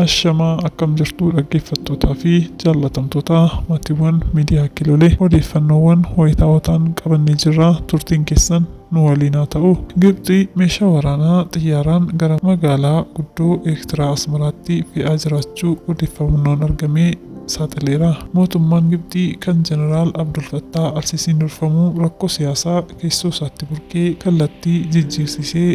Ashamaa, akkam jirtu dhaggeeffattootaa fi jaallatamtoota maatiiwwan miidiyaa Kiilolee? Odeeffannoowwan wayitaawoo ta'an qabannee jirra, turtiin keessan nu waliin haa ta'u. Gibxi meeshaa waraanaa xiyyaaraan gara magaalaa guddoo Eertiraa Asmaraatti fe'aa jiraachuu odeeffannoon argame saaxileera. Mootummaan Gibxii kan Jeneraal Abdul Fattah Alsiisiin durfamu rakkoo siyaasaa keessoo isaatti burqee kallattii jijjiirsisee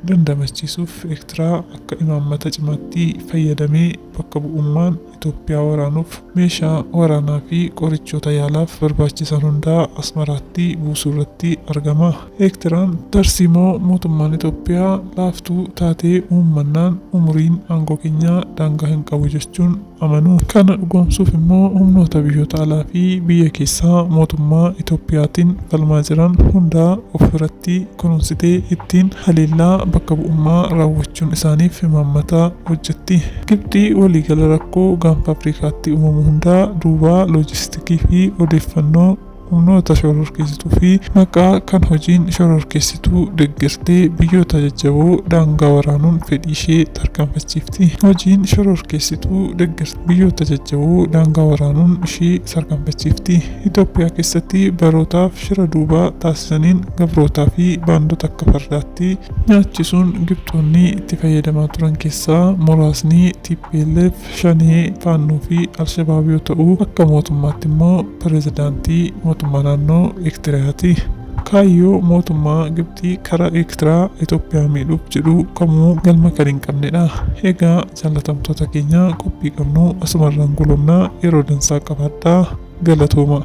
dandamachiisuuf Eertiraa akka imaammata cimaatti fayyadamee bakka bu'ummaan Itoophiyaa waraanuuf meeshaa waraanaa fi qorichoota yaalaaf barbaachisan hundaa Asmaraatti buusuu irratti argama. Eertiraan tarsiimoo mootummaan Itoophiyaa laaftuu taatee uummannaan umuriin aangoo keenyaa daangaa hin qabu jechuun amanu. Kana dhugoomsuuf immoo humnoota biyyoota alaa fi biyya keessaa mootummaa Itoophiyaatiin falmaa jiran hundaa of biratti kunuunsitee ittiin haleellaa bakka bu'ummaa raawwachuun isaaniif imaammata hojjetti. Gibxii waliigala rakkoo gaanfa Afrikaatti uumamu hundaa duubaa loojistikii fi odeeffannoo humnoota shororkeessituu fi maqaa kan hojiin shororkeessituu deeggartee biyyoota jajjaboo daangaa waraanuun fedhii ishee tarkaanfachiifti. Hojiin shororkeessituu deeggartee biyyoota jajjaboo daangaa waraanuun ishee tarkaanfachiifti. Itoophiyaa keessatti barootaaf shira duubaa taasisaniin gabrootaa fi baandota akka fardaatti nyaachisuun Gibxoonni itti fayyadamaa turan keessaa muraasni TPLF, Shanee, Faannoo fi Alshabaab yoo ta'u, akka mootummaatti immoo pirezidaantii mootummaa naannoo Eertiraati. Kaayyoo mootummaa Gibxii karaa Eertiraa Itoophiyaa miidhuuf jedhu kamuu galma kan hin qabnedha. Egaa jaallatamtoota keenya, qophii qabnu asumarraan goolabnaa, yeroo dansaa qabaadhaa, galatooma.